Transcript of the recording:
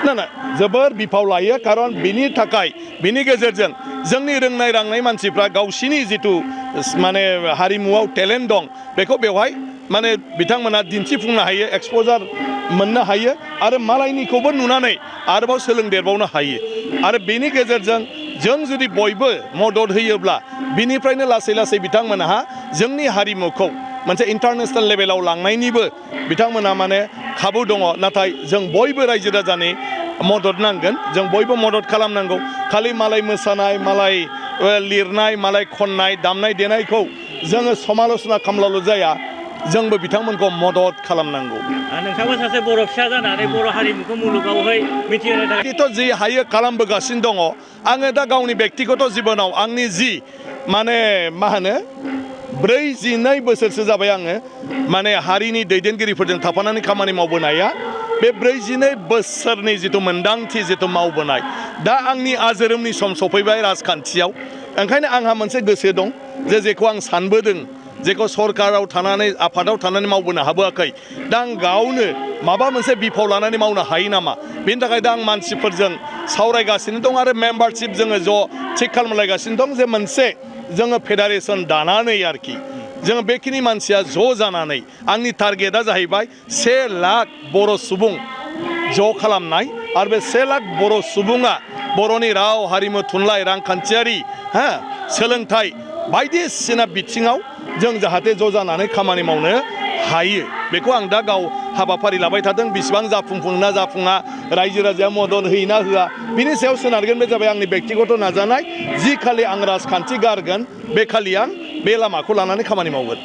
ना ना जोबोर बिफाव लायो कारन बिनि थाखाय बिनि गेजेरजों जोंनि रोंनाय रांनाय मानसिफ्रा गावसिनि जितु माने हारिमुआव टेलेन्ट दं बेखौ बेवहाय माने बिथांमोना दिन्थिफुंनो हायो एक्सपोजार मोननो हायो आरो मालायनिखौबो नुनानै आरोबाव सोलोंदेरबावनो हायो आरो बेनि गेजेरजों जों जुदि बयबो मदद होयोब्ला बिनिफ्रायनो लासै लासै बिथांमोनहा जोंनि हारिमुखौ मोनसे इन्टारनेशनेल लेभेलाव लांनायनिबो बिथांमोनहा माने खाबु दङ नाथाय जों बयबो रायजो राजानि मदद नांगोन जों बयबो मदद खालामनांगौ खालि मालाय मोसानाय मालाय लिरनाय मालाय खननाय दामनाय देनायखौ जोङो समालोचना खालामब्लाल' जाया जोंबो बिथांमोनखौ मदद खालामनांगौ नोंथाङाबो सासे बर' फिसा जानानै बर' हारिमुखौ मुलुगावहाय मिथिहोनो थाखाय जि हायो खालामबोगासिनो दङ आङो दा गावनि बेक्तिगत जिबनाव आंनि जि माने मा होनो 42 बोसोरसो जाबाय आङो माने हारिनि दैदेनगिरिफोरजों थाफानानै खामानि मावबोनाया बे 42 बोसोरनि जितु मोनदांथि जितु मावबोनाय दा आंनि आजोरोमनि सम सफैबाय राजखान्थियाव ओंखायनो आंहा मोनसे गोसो दं जेखौ आं सानबोदों जेखौ सरकाराव थानानै आफादाव थानानै मावबोनो हाबोआखै दा आं गावनो माबा मोनसे बिफाव लानानै मावनो हायो नामा बेनि थाखाय दा आं मानसिफोरजों सावरायगासिनो दं आरो मेम्बारशिप जोङो ज' थिग खालामलायगासिनो दं जे मोनसे जोङो फेडारेसन दानानै आरोखि जोङो बेखिनि मानसिया ज' जानानै आंनि टारगेटआ जाहैबाय 1 लाख बर' सुबुं ज' खालामनाय आरो बे 1 लाख बर' सुबुङा बर'नि राव हारिमु थुनलाइ रांखान्थियारि सोलोंथाइ बायदिसिना बिथिङाव जों जाहाथे ज' जानानै खामानि मावनो हायो बेखौ आं दा गाव हाबाफारि लाबाय थादों बेसेबां जाफुंना जाफुङा रायजो राजाया मदद होयोना होआ बिनि सायाव सोनारगोन बे जाबाय आंनि बेक्तिगत नाजानाय जि खालि आं राजखान्थि गारगोन बे खालि आं बे लामाखौ लानानै खामानि मावगोन